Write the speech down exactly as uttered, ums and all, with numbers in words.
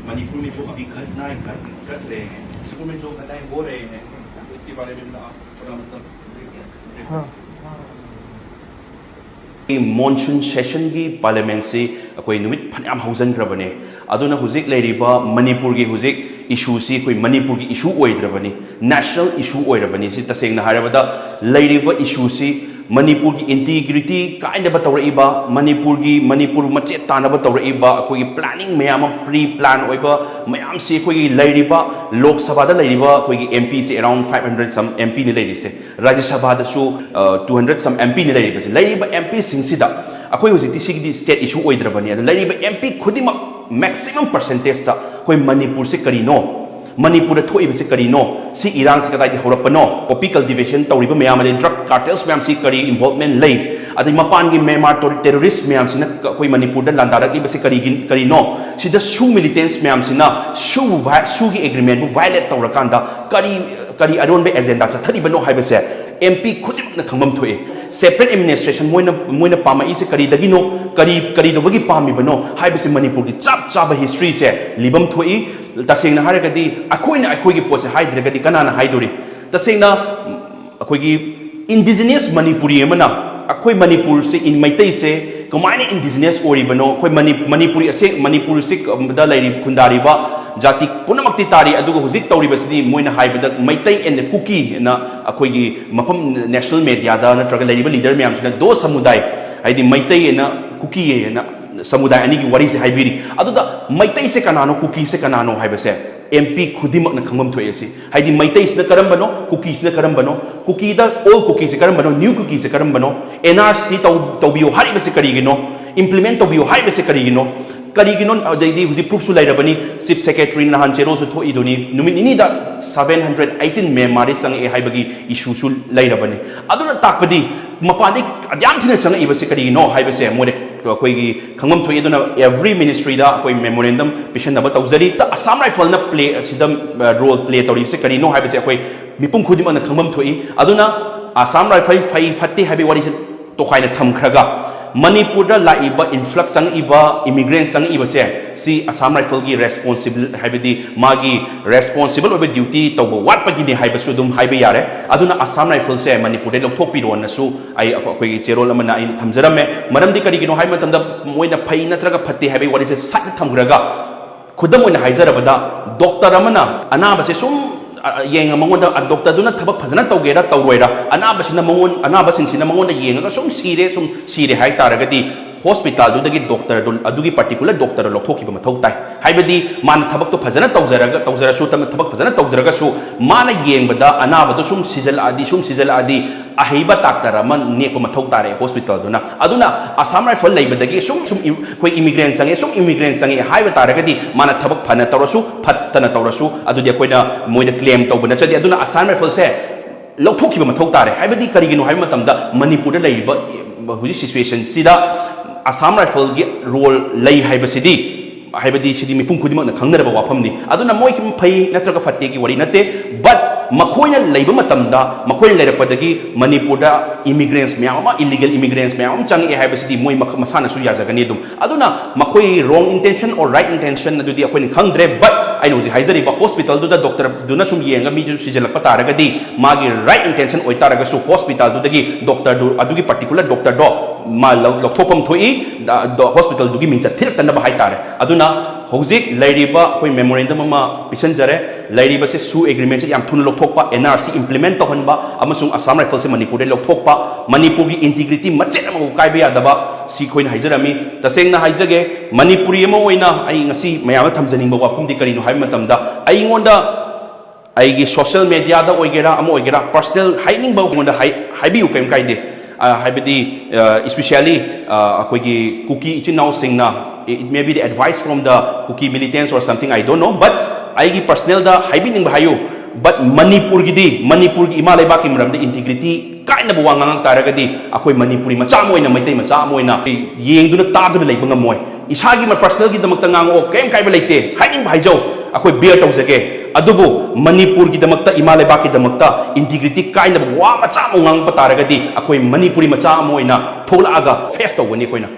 मणिपुर में जो अभी घटनाएं घट घट रहे हैं, मणिपुर में जो घटनाएं हो रहे हैं, इसके बारे में आप थोड़ा मतलब हाँ। ꯃꯣꯟꯁꯨꯟ ꯁꯦꯁꯟꯒꯤ ꯄꯥꯔꯂꯤꯌꯥꯃꯦꯟꯁꯤ ꯑꯩꯈꯣꯏ ꯅꯨꯃꯤꯠ ꯐꯅꯌꯥꯝ ꯍꯧꯖꯤꯟꯈ꯭ꯔꯕꯅꯦ꯫ ꯑꯗꯨꯅ ꯍꯧꯖꯤꯛ ꯂꯩꯔꯤꯕ ꯃꯅꯤꯄꯨꯔꯒꯤ ꯍꯧꯖꯤꯛ ꯏꯁꯨꯁꯤ ꯑꯩꯈꯣꯏ ꯃꯅꯤꯄꯨꯔꯒꯤ ꯏꯁꯨ ꯑꯣꯏꯗ꯭ꯔꯕꯅꯤ, ꯅꯦꯁꯅꯦꯜ ꯏꯁꯨ ꯑꯣꯏꯔꯕꯅꯤ꯫ ꯁꯤ ꯇꯁꯦꯡꯅ ꯍꯥꯏꯔꯕꯗ ꯂꯩꯔꯤꯕ ꯏꯁꯨꯁꯤ ꯃꯅꯤꯄꯨꯔꯒꯤ ꯏꯟꯇꯤꯒ꯭ꯔꯤꯇꯤ ꯀꯥꯏꯅꯕ ꯇꯧꯔꯛꯏꯕ, ꯃꯅꯤꯄꯨꯔꯒꯤ ꯃꯅꯤꯄꯨꯔ ꯃꯆꯦꯠ ꯇꯥꯅꯕ ꯇꯧꯔꯛꯏꯕ ꯑꯩꯈꯣꯏꯒꯤ ꯄ꯭ꯂꯥꯅꯤꯡ ꯃꯌꯥꯝ ꯑꯃ, ꯄ꯭ꯔꯤ ꯄ꯭ꯂꯥꯟ ꯑꯣꯏꯕ ꯃꯌꯥꯝꯁꯤ ꯑꯩꯈꯣꯏꯒꯤ ꯂꯩꯔꯤꯕ ꯂꯣꯛ ꯁꯚꯥꯗ ꯂꯩꯔꯤꯕ ꯑꯩꯈꯣꯏꯒꯤ ꯑꯦꯝ ꯄꯤꯁꯦ ꯑꯦꯔꯥꯎꯟ ꯐꯥꯏꯚ ꯍꯟꯗ꯭ꯔꯦꯗ ꯁꯝ ꯑꯦꯝ ꯄꯤꯅꯤ ꯂꯩꯔꯤꯁꯦ꯫ ꯔꯥꯖ꯭ꯌ ꯁꯚꯥꯗꯁꯨ ꯇꯨ ꯍꯟꯗ꯭ꯔꯦꯗ ꯁꯝ ꯑꯦꯝ ꯄꯤꯅꯤ ꯂꯩꯔꯤꯕꯁꯦ꯫ ꯂꯩꯔꯤꯕ ꯑꯦꯝ ꯄꯤꯁꯤꯡꯁꯤꯗ ꯑꯩꯈꯣꯏ ꯍꯧꯖꯤꯛꯇꯤ ꯁꯤꯒꯤꯗꯤ ꯁ꯭ꯇꯦꯠ ꯏꯁꯨ ꯑꯣꯏꯗ꯭ꯔꯕꯅꯤ꯫ ꯑꯗꯨ ꯂꯩꯔꯤꯕ ꯑꯦꯝ ꯄꯤ ꯈꯨꯗꯤꯡꯃꯛ ꯃꯦꯛꯁꯤꯃꯝ ꯄꯔꯁꯦꯟꯇꯦꯖꯇ ꯑꯩꯈꯣꯏ ꯃꯅꯤꯄꯨꯔꯁꯦ ꯀꯔꯤꯅꯣ, ꯃꯅꯤꯄꯨꯔꯗ ꯊꯣꯛꯏꯕꯁꯦ ꯀꯔꯤꯅꯣ, ꯁꯤ ꯏꯔꯥꯡꯁꯤ ꯀꯗꯥꯏꯗꯒꯤ ꯍꯧꯔꯛꯄꯅꯣ, ꯄꯣꯄꯤ ꯀꯜꯇꯤꯚꯦꯁꯟ ꯇꯧꯔꯤꯕ ꯃꯌꯥꯝ, ꯑꯗꯩ ꯗ꯭ꯔꯒ ꯀꯥꯔꯇꯦꯜꯁ ꯃꯌꯥꯝꯁꯤ ꯀꯔꯤ ꯏꯟꯚꯣꯜꯚꯃꯦꯟ ꯂꯩ, ꯑꯗꯩ ꯃꯄꯥꯟꯒꯤ ꯃ꯭ꯌꯥꯟꯃꯥꯔ ꯇꯦꯔꯣꯔꯤꯁ ꯃꯌꯥꯝꯁꯤꯅ ꯑꯩꯈꯣꯏ ꯃꯅꯤꯄꯨꯔꯗ ꯂꯥꯟꯗꯥꯔꯛꯂꯤꯕꯁꯤ ꯀꯔꯤꯒꯤ ꯀꯔꯤꯅꯣ, ꯁꯤꯗ ꯁꯨ ꯃꯤꯂꯤꯇꯦꯟꯁ ꯃꯌꯥꯝꯁꯤꯅ ꯁꯨ ꯁꯨꯒꯤ ꯑꯦꯒ꯭ꯔꯤꯃꯦꯟꯕꯨ ꯚꯥꯏꯑꯣꯂꯦꯠ ꯇꯧꯔꯀꯥꯟꯗ ꯀꯔꯤ ꯀꯔꯤ ꯑꯔꯣꯟꯕ ꯑꯦꯖꯦꯟꯗꯥ ꯆꯠꯊꯔꯤꯕꯅꯣ ꯍꯥꯏꯕꯁꯦ ꯑꯦꯝ ꯄꯤ ꯈꯨꯗꯤꯡꯃꯛꯅ ꯈꯪꯐꯝ ꯊꯣꯛꯏ꯫ ꯁꯦꯄꯔꯦꯠ ꯑꯦꯗꯃꯤꯅꯤꯁꯇ꯭ꯔꯦꯁꯟ ꯃꯣꯏꯅ ꯃꯣꯏꯅ ꯄꯥꯝꯃꯛꯏꯁꯦ ꯀꯔꯤꯗꯒꯤꯅꯣ, ꯀꯔꯤ ꯀꯔꯤꯗꯧꯕꯒꯤ ꯄꯥꯝꯃꯤꯕꯅꯣ ꯍꯥꯏꯕꯁꯤ ꯃꯅꯤꯄꯨꯔꯒꯤ ꯆꯞ ꯆꯥꯕ ꯍꯤꯁꯇ꯭ꯔꯤꯁꯦ ꯂꯤꯐꯝ ꯊꯣꯛꯏ꯫ ꯇꯁꯦꯡꯅ ꯍꯥꯏꯔꯒꯗꯤ ꯑꯩꯈꯣꯏꯅ ꯑꯩꯈꯣꯏꯒꯤ ꯄꯣꯠꯁꯦ ꯍꯥꯏꯗ꯭ꯔꯒꯗꯤ ꯀꯅꯥꯅ ꯍꯥꯏꯗꯣꯔꯤ? ꯇꯁꯦꯡꯅ ꯑꯩꯈꯣꯏꯒꯤ ꯏꯟꯗꯤꯖꯤꯅꯁ ꯃꯅꯤꯄꯨꯔꯤ ꯑꯃꯅ ꯑꯩꯈꯣꯏ ꯃꯅꯤꯄꯨꯔꯁꯦ, ꯏꯟ ꯃꯩꯇꯩꯁꯦ ꯀꯃꯥꯏꯅ ꯏꯟꯗꯤꯖꯤꯅꯁ ꯑꯣꯏꯔꯤꯕꯅꯣ? ꯑꯩꯈꯣꯏ ꯃꯅꯤ ꯃꯅꯤꯄꯨꯔꯤ ꯑꯁꯦꯡ ꯃꯅꯤꯄꯨꯔꯁꯤ ꯗ ꯂꯩꯔꯤꯕ ꯈꯨꯟꯗꯥꯔꯤꯕ ꯖꯥꯇꯤ ꯄꯨꯝꯅꯃꯛꯇꯤ ꯇꯥꯔꯤ, ꯑꯗꯨꯒ ꯍꯧꯖꯤꯛ ꯇꯧꯔꯤꯕꯁꯤꯗꯤ ꯃꯣꯏꯅ ꯍꯥꯏꯕꯗ ꯃꯩꯇꯩ ꯑꯦꯟ ꯀꯨꯀꯤ ꯑꯅ ꯑꯩꯈꯣꯏꯒꯤ ꯃꯐꯝ ꯅꯦꯁꯅꯦꯜ ꯃꯦꯗꯤꯌꯥꯗ ꯅꯠꯇ꯭ꯔꯒ ꯂꯩꯔꯤꯕ ꯂꯤꯗꯔ ꯃꯌꯥꯝꯁꯤꯅ ꯗꯣ ꯁꯃꯨꯗꯥꯏ, ꯍꯥꯏꯗꯤ ꯃꯩꯇꯩ ꯑꯅ ꯀꯨꯀꯤ ꯑꯅ ꯁꯃꯨꯗꯥꯏ ꯑꯅꯤꯒꯤ ꯋꯥꯔꯤꯁꯦ ꯍꯥꯏꯕꯤꯔꯤ꯫ ꯑꯗꯨꯗ ꯃꯩꯇꯩꯁꯦ ꯀꯅꯥꯅꯣ, ꯀꯨꯀꯤꯁꯦ ꯀꯅꯥꯅꯣ ꯍꯥꯏꯕꯁꯦ ꯑꯦꯝ ꯄꯤ ꯈꯨꯗꯤꯡꯃꯛꯅ ꯈꯪꯐꯝ ꯊꯣꯛꯑꯦ꯫ ꯁꯤ ꯍꯥꯏꯗꯤ ꯃꯩꯇꯩꯁꯤꯅ ꯀꯔꯝꯕꯅꯣ, ꯀꯨꯀꯤꯁꯤꯅ ꯀꯔꯝꯕꯅꯣ, ꯀꯨꯀꯤꯗ ꯑꯣꯜ ꯀꯨꯀꯤꯁꯦ ꯀꯔꯝꯕꯅꯣ, ꯅ꯭ꯌꯨ ꯀꯨꯀꯤꯁꯦ ꯀꯔꯝꯕꯅꯣ, ꯑꯦꯟ ꯑꯥꯔ ꯁꯤ ꯇꯧ ꯇꯧꯕꯤꯌꯨ ꯍꯥꯏꯔꯤꯕꯁꯦ ꯀꯔꯤꯒꯤꯅꯣ, ꯏꯝꯄ꯭ꯂꯤꯃꯦꯟ ꯇꯧꯕꯤꯌꯨ ꯍꯥꯏꯔꯤꯕꯁꯦ ꯀꯔꯤꯒꯤꯅꯣ, ꯀꯔꯤꯒꯤꯅꯣ? ꯑꯗꯩꯗꯤ ꯍꯧꯖꯤꯛ ꯄ꯭ꯔꯨꯐꯁꯨ ꯂꯩꯔꯕꯅꯤ, ꯆꯤꯐ ꯁꯦꯀ꯭ꯔꯦꯇꯔꯤ ꯅꯍꯥꯟ ꯆꯦꯔꯣꯜꯁꯨ ꯊꯣꯛꯏꯗꯨꯅꯤ, ꯅꯨꯃꯤꯠ ꯅꯤꯅꯤꯗ ꯁꯚꯦꯟ ꯍꯟꯗ꯭ꯔꯦꯗ ꯑꯩꯇꯤꯟ ꯃ꯭ꯌꯥꯟꯃꯥꯔꯗꯒꯤ ꯆꯪꯉꯛꯑꯦ ꯍꯥꯏꯕꯒꯤ ꯏꯁꯨꯁꯨ ꯂꯩꯔꯕꯅꯤ꯫ ꯑꯗꯨꯅ ꯇꯥꯛꯄꯗꯤ ꯃꯄꯥꯟꯗꯒꯤ ꯑꯗꯨꯌꯥꯝ ꯊꯤꯅ ꯆꯪꯉꯛꯏꯕꯁꯦ ꯀꯔꯤꯒꯤꯅꯣ ꯍꯥꯏꯕꯁꯦ ꯃꯣꯏꯗ ꯑꯩꯈꯣꯏꯒꯤ ꯈꯪꯐꯝ ꯊꯣꯛꯏ꯫ ꯑꯗꯨꯅ ꯑꯦꯚ꯭ꯔꯤ ꯃꯤꯅꯤꯁꯇ꯭ꯔꯤꯗ ꯑꯩꯈꯣꯏ ꯃꯦꯃꯣꯔꯦꯟꯗꯝ ꯄꯤꯁꯟꯅꯕ ꯇꯧꯖꯔꯤ꯫ ꯑꯁꯥꯝ ꯔꯥꯏꯐꯜꯅ ꯄ꯭ꯂꯦ ꯑꯁꯤꯗ ꯔꯣꯜ ꯄ꯭ꯂꯦ ꯇꯧꯔꯤꯕꯁꯦ ꯀꯔꯤꯅꯣ ꯍꯥꯏꯕꯁꯦ ꯑꯩꯈꯣꯏ ꯃꯤꯄꯨꯝ ꯈꯨꯗꯤꯡꯃꯛꯅ ꯈꯪꯐꯝ ꯊꯣꯛꯏ꯫ ꯑꯗꯨꯅ ꯑꯁꯥꯝ ꯔꯥꯏꯐꯜ ꯐꯩ ꯐꯠꯇꯦ ꯍꯥꯏꯕꯒꯤ ꯋꯥꯔꯤꯁꯦ ꯇꯣꯈꯥꯏꯅ ꯊꯝꯈ꯭ꯔꯒ ꯃꯅꯤꯄꯨꯔꯗ ꯂꯥꯛꯏꯕ influx ꯆꯪꯉꯛꯏꯕ immigrant ꯆꯪꯉꯛꯏꯕꯁꯦ, ꯁꯤ Assam Rifle ꯒꯤ responsible, ꯍꯥꯏꯕꯗꯤ ꯃꯥꯒꯤ responsible ꯑꯣꯏꯕ duty ꯇꯧꯕ ꯋꯥꯠꯄꯒꯤꯅꯤ ꯍꯥꯏꯕꯁꯨ ꯑꯗꯨꯝ ꯍꯥꯏꯕ ꯌꯥꯔꯦ꯫ ꯑꯗꯨꯅ Assam Rifle ꯁꯦ ꯃꯅꯤꯄꯨꯔꯗꯩ ꯂꯧꯊꯣꯛꯄꯤꯔꯣꯅꯁꯨ ꯑꯩ, ꯑꯩꯈꯣꯏꯒꯤ ꯆꯦꯔꯣꯜ ꯑꯃꯅ ꯑꯩꯅ ꯊꯝꯖꯔꯝꯃꯦ꯫ ꯃꯔꯝꯗꯤ ꯀꯔꯤꯒꯤꯅꯣ ꯍꯥꯏꯕ ꯃꯇꯝꯗ, ꯃꯣꯏꯅ ꯐꯩ ꯅꯠꯇ꯭ꯔꯒ ꯐꯠꯇꯦ ꯍꯥꯏꯕꯒꯤ ꯋꯥꯔꯤꯁꯦ side ꯊꯝꯈ꯭ꯔꯒ, ꯈꯨꯗꯝ ꯑꯣꯏꯅ ꯍꯥꯏꯖꯔꯕꯗ, doctor ꯑꯃꯅ ꯑꯅꯥꯕꯁꯦ ꯁꯨꯝ, ꯑ, ꯌꯦꯡꯉ ꯃꯉꯣꯟꯗ, ꯑ, doctor ꯗꯨꯅ ꯊꯕꯛ ꯐꯖꯅ ꯇꯧꯒꯦꯔꯥ ꯇꯧꯔꯣꯏꯔꯥ, ꯑꯅꯥꯕꯁꯤꯅ ꯃꯉꯣꯟ-, ꯑꯅꯥꯕꯁꯤꯡꯁꯤꯅ ꯃꯉꯣꯟꯗ ꯌꯦꯡꯉꯒ ꯁꯨꯝ ꯁꯤꯔꯦ, ꯁꯨꯝ ꯁꯤꯔꯦ ꯍꯥꯏ ꯇꯥꯔꯒꯗꯤ, hospital ꯗꯨꯗꯒꯤ doctor ꯗꯨ, ꯑꯗꯨꯒꯤ particular doctor ꯗꯨ ꯂꯧꯊꯣꯛꯈꯤꯕ ꯃꯊꯧ ꯇꯥꯏ꯫ ꯍꯥꯏꯕꯗꯤ ꯃꯥꯅ ꯊꯕꯛꯇꯣ ꯐꯖꯅ ꯇꯧꯖꯔꯒ, ꯇꯧꯖꯔꯁꯨ, ꯊꯕꯛ ꯐꯖꯅ ꯇꯧꯗ꯭ꯔꯒꯁꯨ, ꯃꯥꯅ ꯌꯦꯡꯕꯗ ꯑꯅꯥꯕꯗꯣ ꯁꯨꯝ ꯁꯤꯖꯜꯂꯛꯑꯗꯤ, ꯁꯨꯝ ꯁꯤꯖꯜꯂꯛꯑꯗꯤ, ꯑꯍꯩꯕ doctor ꯑꯃ ꯅꯦꯛꯄ ꯃꯊꯧ ꯇꯥꯔꯦ hospital ꯗꯨꯅ꯫ ꯑꯗꯨꯅ Assam Rifle ꯂꯩꯕꯗꯒꯤ ꯁꯨꯝ, ꯁꯨꯝ ꯏ-, ꯑꯩꯈꯣꯏ immigrant ꯆꯪꯉꯦ, ꯁꯨꯝ immigrant ꯆꯪꯉꯦ ꯍꯥꯏꯕ ꯇꯥꯔꯒꯗꯤ, ꯃꯥꯅ ꯊꯕꯛ ꯐꯅ ꯇꯧꯔꯁꯨ, ꯐꯠꯇꯅ ꯇꯧꯔꯁꯨ, ꯑꯗꯨꯗꯤ ꯑꯩꯈꯣꯏꯅ ꯃꯣꯏꯗ claim ꯇꯧꯕ ꯅꯠꯆꯗꯦ꯫ ꯑꯗꯨꯅ Assam Rifle ꯁꯦ ꯂꯧꯊꯣꯛꯈꯤꯕ ꯃꯊꯧ ꯇꯥꯔꯦ꯫ ꯍꯥꯏꯕꯗꯤ ꯀꯔꯤꯒꯤꯅꯣ ꯍꯥꯏꯕ ꯃꯇꯝꯗ, ꯃꯅꯤꯄꯨꯔꯗ ꯂꯩꯔꯤꯕ ꯍꯧꯖꯤꯛ situation ꯁꯤꯗ Assam Rifle ꯒꯤ role ꯂꯩ ꯍꯥꯏꯕꯁꯤꯗꯤ, ꯍꯥꯏꯕꯗꯤ ꯁꯤꯗꯤ ꯃꯤꯄꯨꯝ ꯈꯨꯗꯤꯡꯃꯛꯅ ꯈꯪꯅꯔꯕ ꯋꯥꯐꯝꯅꯤ꯫ ꯑꯗꯨꯅ ꯃꯣꯏ ꯐꯩ ꯅꯠꯇ꯭ꯔꯒ ꯐꯠꯇꯦꯒꯤ ꯋꯥꯔꯤ ꯅꯠꯇꯦ, but ꯃꯈꯣꯏꯅ ꯂꯩꯕ ꯃꯇꯝꯗ, ꯃꯈꯣꯏꯅ ꯂꯩꯔꯛꯄꯗꯒꯤ ꯃꯅꯤꯄꯨꯔꯗ immigrants ꯃꯌꯥꯝ ꯑꯃ, illegal immigrants ꯃꯌꯥꯝ ꯑꯃ ꯆꯪꯉꯛꯑꯦ ꯍꯥꯏꯕꯁꯤꯗꯤ ꯃꯣꯏ ꯃꯈ-, ꯃꯁꯥꯅꯁꯨ ꯌꯥꯖꯒꯅꯤ꯫ ꯑꯗꯨꯝ, ꯑꯗꯨꯅ ꯃꯈꯣꯏ wrong intention or right intention ꯑꯗꯨꯗꯤ ꯑꯩꯈꯣꯏꯅ ꯈꯪꯗ꯭ꯔꯦ, but ꯑꯩꯅ ꯍꯧꯖꯤꯛ ꯍꯥꯏꯖꯔꯤꯕ hospital ꯗꯨꯗ doctor ꯗꯨꯅ ꯁꯨꯝ ꯌꯦꯡꯉꯒ ꯃꯤꯗꯨ ꯁꯤꯖꯤꯜꯂꯛꯄ ꯇꯥꯔꯒꯗꯤ, ꯃꯥꯒꯤ right intention ꯑꯣꯏꯇꯥꯔꯒꯁꯨ hospital ꯗꯨꯗꯒꯤ doctor ꯗꯨ, ꯑꯗꯨꯒꯤ particular doctor ꯗꯣ ꯃꯥ ꯂꯧ-, ꯂꯧꯊꯣꯛꯐꯝ ꯊꯣꯛꯏ, ꯗ-, ꯗ-, hospital ꯗꯨꯒꯤ ꯃꯤꯡꯆꯠ ꯊꯤꯔꯛꯇꯅꯕ ꯍꯥꯏꯇꯥꯔꯦ꯫ ꯑꯗꯨꯅ ꯍꯧꯖꯤꯛ ꯂꯩꯔꯤꯕ ꯑꯩꯈꯣꯏ memorandum ꯑꯃ ꯄꯤꯁꯤꯟꯖꯔꯦ꯫ ꯂꯩꯔꯤꯕꯁꯦ SoO agreement ꯁꯦ ꯌꯥꯝ ꯊꯨꯅ ꯂꯧꯊꯣꯛꯄ, N R C implement ꯇꯧꯍꯟꯕ, ꯑꯃꯁꯨꯡ Assam Rifle ꯁꯦ ꯃꯅꯤꯄꯨꯔꯗꯩ ꯂꯧꯊꯣꯛꯄ, ꯃꯅꯤꯄꯨꯔꯒꯤ integrity ꯃꯆꯦꯠ ꯑꯃꯐꯥꯎ ꯀꯥꯏꯕ ꯌꯥꯗꯕ, ꯁꯤ ꯑꯩꯈꯣꯏꯅ ꯍꯥꯏꯖꯔꯝꯃꯤ꯫ ꯇꯁꯦꯡꯅ ꯍꯥꯏꯖꯒꯦ, ꯃꯅꯤꯄꯨꯔꯤ ꯑꯃ ꯑꯣꯏꯅ ꯑꯩ ꯉꯁꯤ ꯃꯌꯥꯝꯗ ꯊꯝꯖꯅꯤꯡꯕ ꯋꯥꯐꯝꯗꯤ ꯀꯔꯤꯅꯣ ꯍꯥꯏꯕ ꯃꯇꯝꯗ, ꯑꯩꯉꯣꯟꯗ ꯑꯩꯒꯤ social media ꯗ ꯑꯣꯏꯒꯦꯔꯥ, ꯑꯃ ꯑꯣꯏꯒꯦꯔꯥ, personal ꯍꯥꯏꯅꯤꯡꯕ ꯑꯩꯉꯣꯟꯗ ꯍꯥꯏ-, ꯍꯥꯏꯕꯤꯌꯨ, ꯀꯔꯤꯝ ꯀꯥꯏꯗꯦ꯫ ꯑ, ꯍꯥꯏꯕꯗꯤ, ꯑ, especially, ꯑ, ꯑꯩꯈꯣꯏꯒꯤ ꯀꯨꯀꯤ ꯏꯆꯤꯟ ꯏꯅꯥꯎꯁꯤꯡꯅ, it may be the advice from the Kuki militants or something, I don't know, but ꯑꯩꯒꯤ personal ꯗ ꯍꯥꯏꯕꯤꯅꯤꯡꯕ ꯍꯥꯏꯌꯨ, but ꯃꯅꯤꯄꯨꯔꯒꯤꯗꯤ, ꯃꯅꯤꯄꯨꯔꯒꯤ ꯏꯃꯥ ꯂꯩꯕꯥꯛꯀꯤ ꯃꯔꯝꯗ integrity ꯀꯥꯏꯅꯕ ꯋꯥ ꯉꯥꯡꯉꯛ ꯇꯥꯔꯒꯗꯤ, ꯑꯩꯈꯣꯏ ꯃꯅꯤꯄꯨꯔꯤ ꯃꯆꯥ ꯑꯃ ꯑꯣꯏꯅ, ꯃꯩꯇꯩ ꯃꯆꯥ ꯑꯃ ꯑꯣꯏꯅ ꯌꯦꯡꯗꯨꯅ ꯇꯥꯗꯨꯅ ꯂꯩꯕ ꯉꯝꯃꯣꯏ꯫ ꯏꯁꯥꯒꯤ personal ꯒꯤꯗꯃꯛꯇ ꯉꯥꯡꯉꯛꯑꯣ, ꯀꯔꯤꯝ ꯀꯥꯏꯕ ꯂꯩꯇꯦ, ꯍꯥꯏꯅꯤꯡꯕ ꯍꯥꯏꯖꯧ, ꯑꯩꯈꯣꯏ bear ꯇꯧꯖꯒꯦ꯫ ꯑꯗꯨꯕꯨ ꯃꯅꯤꯄꯨꯔꯒꯤꯗꯃꯛꯇ, ꯏꯃꯥ ꯂꯩꯕꯥꯛꯀꯤꯗꯃꯛꯇ integrity ꯀꯥꯏꯅꯕ ꯋꯥ ꯃꯆꯥ ꯑꯃ ꯉꯥꯡꯉꯛꯄ ꯇꯥꯔꯒꯗꯤ, ꯑꯩꯈꯣꯏ ꯃꯅꯤꯄꯨꯔꯤ ꯃꯆꯥ ꯑꯃ ꯑꯣꯏꯅ ꯊꯣꯛꯂꯛꯑꯒ ꯐꯦꯁ ꯇꯧꯒꯅꯤ ꯑꯩꯈꯣꯏꯅ꯫